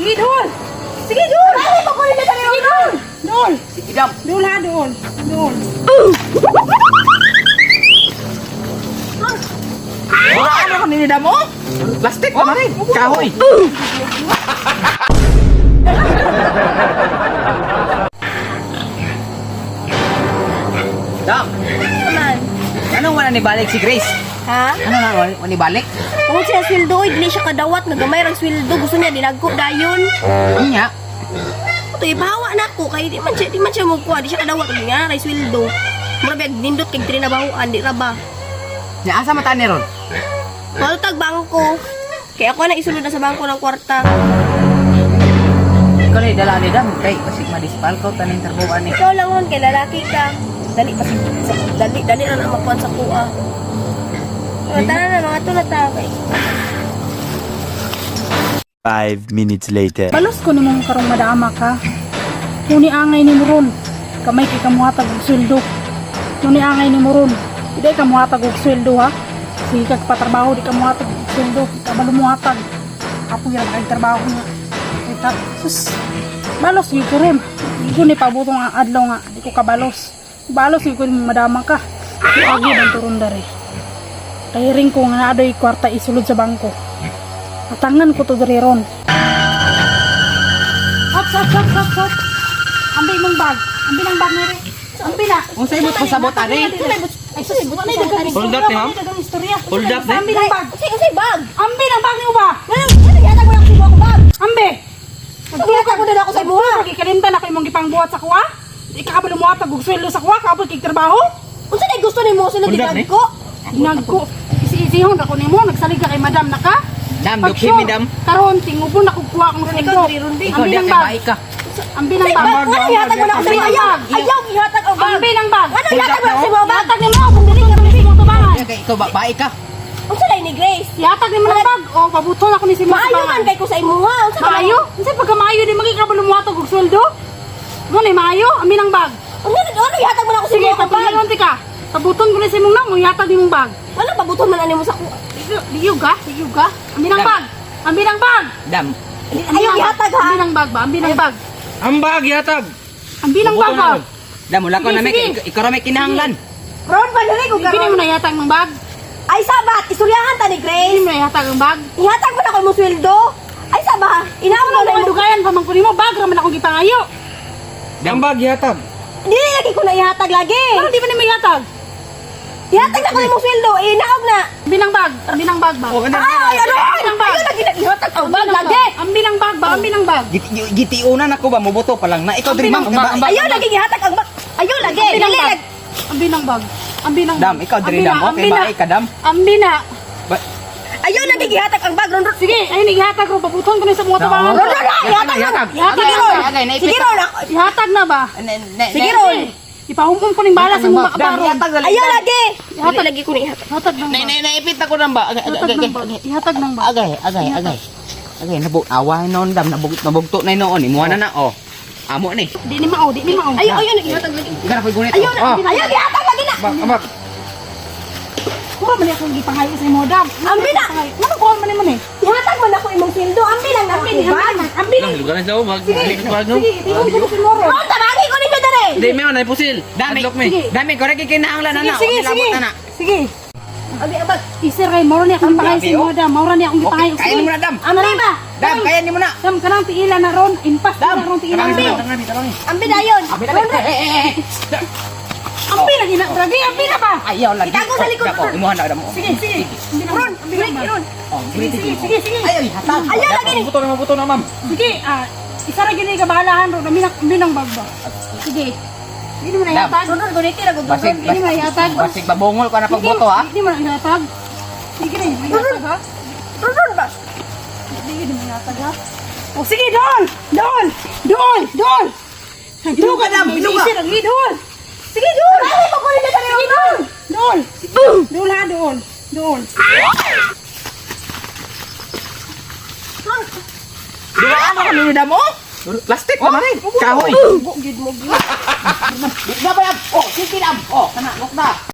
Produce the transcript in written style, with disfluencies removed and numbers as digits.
Sige, dul. Sige, dul. Ay, pakulit na dali. Sige, dul. Dul. Sige, dam. Dul ha, dul. Dul. Wala ano ka ni dam oh? Plastic pa man eh. Kahoy. Dam, Man. anong wala ni balik si Grace? Ha? Ano na wala ni balik? Tungod siya sweldo, oy, dili siya kadawat, nagamay rang sweldo, gusto niya dinagko dayon. Nya. Ito ipahawa na ako kay di man siya mogkuha, di siya kadawat og nga ray sweldo. Mura bag nindot kay trinabahoan, di ra ba? Nya asa mata ni ron? Maltag bangko. Kaya ako na isulod na sa bangko ng kwarta. Ikaw na dala ni dam kay basig madispal ko taning trabaho ani. Ikaw lang hon kay lalaki ka. Dali pa dali dali ra na makuan sa kuha. Mga tara na mga tulad ta kay. 5 minutes later. Balos ko nimong karong madama ka. Nuni angay ni ron. Kamay kay kamuhatag og sweldo. Nuni angay ni ron. Hindi ka muhatag og sweldo ha. Sige kag patrabaho di ka muhatag og sweldo. Di ka balo muhatag. Apo yan kay trabaho niya. Kita sus. Balos gyud ko ron. Di ko ni pabutong ang adlaw nga di ko kabalos. Balos gyud ko nimong madama ka. Agi bang turon dere. Kahiring ko nga naa doy kwarta isulod sa bangko. Atangan ko to dere ron. Hop, hop, hop, hop, hop. Ambi mong bag. Ambi ng bag nere. Ambi na. Unsay mo pasabot ani? Ay, sus, wala na dagang Hold istorya. up, ni ma'am. Wala na dagang istorya. Hold up, ni. Ambi ng bag. Unsay unsay bag? Ambi ng bag niyo ba? Ngano ngano gihatag mo na ako sa imong bag? Ambi. Gihatag mo na ako sa imuha. Gikalimtan na kay mong gipangbuhat sa kuha. Di ka kabalo muhatag og sweldo sa kuha, kaabot kay trabaho. Unsa day gusto nimo sulod Hold up, ni. dinagko? Nagko. Isi-isihon ako nimo, nagsalig ka kay madam na ka. Dam, Pag dukhi sure, mi dam. Karon tingubon na kog kuha akong sweldo. Ikaw, diri, Rundi. Ikaw Ambi di ng kay bag. baik ka. Ambi ng Unsay bag. bag? Ngano gihatag mo na ako sa imuha? Ayaw, ayaw gihatag ang bag. Ambi ng bag. Ngano gihatag mo na ako sa imuha bag? Ihatag nimo, kung dili ka dili mo tubangan. Di kay ikaw ba baik ka. Unsa day ni Grace? Ihatag nimo ng bag o pabuton ako ni si Maayo man kay ko sa imuha. Unsa ka Maayo? Unsa pagka maayo di maging kabalo mo atog og sweldo? Mo ni maayo, amin ang bag. Ano ano gihatag mo na ako sa Sige, imuha bag? pabuton ka. Pabuton ko ni si mong nang, ihatag nimong bag. Wala pabuton man ani mo sa kuha. Liyog ka, liyog ka. Amin ang Dam. bag. Amin ang bag. Dam. Ayaw gihatag ha. Amin ang bag ba? Amin ang bag. Ang bag yatag. Amin ang bag ba? Dam wala ko Sige, na may sige. ikaw ra may kinahanglan. Ron pa dili ko Hindi karon. mo na ihatag ng bag. Ay sabat, istoryahan ta ni Hindi Grace. mo na ihatag ang bag. Ihatag mo na ko imong sweldo. Ay saba, inaon Ano na na imo. dugayan pa man ko nimo bag ra man akong gipangayo. Ang bag yatag. Dili lagi ko na ihatag lagi. Pero di ba nimo ihatag? Ihatag na ko imong sweldo, inaog na. Amin ang bag. Amin ang bag ba? Oh, ano? Ay, ano? Ang bag. Ayaw lagi na ihatag ang bag Amin ang lagi. Amin ang bag ba? Amin ang bag. GTO na nako ba moboto pa lang na ikaw diri ma'am. Ang bag, ang bag. Ayaw lagi ihatag ang bag. Ayaw lagi. Ambi ng Dili bag. lagi. Ambi ng bag. Ambi ng bag. Dam, ikaw diri Ambi na, dam. Okay, ambi na. baik ka dam. Ambi na. Ba- Ayaw lagi ihatag ang bag. Ron ron. Sige, ayun ihatag ko pabuton ko na sa mga tabangan. Ron ron ron, ihatag Ihatag. ron. Ihatag Sige ron. Agay, naipit Sige ron. Ihatag na ba? Sige ron. Ipahumon ko ning bala sa mga Dam, makabaron. ihatag dali. Ayaw lagi. Ihatag. Dili lagi ko na ihatag. Ihatag ng Nay bag. nay naipit ako dam ba. Agay Ihatag agay ng bag. Ihatag ng bag. agay agay agay. Agay nabog awahin noon dam nabog nabugto na noon imuha na na oh. Amo ni. Di ni mao, di ni mao. Ayaw ayaw lagi ihatag lagi. Ikaw na gunit. Ayaw Oh. na. Ayaw ihatag lagi na. Bag, ang bag. Pura man akong gipangayo sa imo dam. Ambi na. Ngano kuha man nimo ni? Ihatag man ako imong sweldo. Ambi lang ako Ambi ni, bag. ambi na. Ambi ni. Lang lugar na sa bag. Bag no. Sige, tingon ko si Moro. Ron, tabagi ko ninyo dere. Di may na pusil. Dami. Adlok mi. Sige. Dami ko ra kay kinahanglan na Sige, na. sige, Okay, sige. labot na na. Sige. Ambi ang bag. Isir kay moro ni akong gipangayo sa Grabe, imo oh. dam. Moro ni akong Okay, gipangayo. kainin mo na dam. Ambi ba? Dam, kaya ni mo na. Dam kanang tiila na ron, impas Dam. na ron tiila. Tabangi, Ambi. tabangi, tabangi. Ambi dayon. Ambi dali. Eh, eh, eh, eh. Ambi lagi na, lagi ambi na ba? Ayaw lagi. Itago sa likod. Oh, dako, imuha na dam. oh. Sige, sige. Ron, break ron. Oh, Sige, sige, sige, sige. Ay, ay, hatag. Ayaw lagi ni. Mabuto na mabuto na ma'am. Sige, isa ra gini kabalahan ron, ambi ng bag ba. Sige. Hindi mo na Dam. ihatag. Ron ron guniti ra gud Basig, ron. Hindi mo na ihatag. basig babungol ka na pagboto ha. Hindi mo na ihatag. Sige na, ihatag ha. Ron ron ba? Hindi mo ihatag ha. O sige, dool! Dool! Dool! Dool! Binuga, dam, binuga. Sige, lagi, dool! Sige ron. Ay, pakulit na dere ron. Dool! Dool ha, dool. Dool. Di ba ano kami ni dam oh? Plastic pa man eh. Kahoy. Gid mo. Bugna ba dam? Oh, sige dam. Oh, kana, bugna.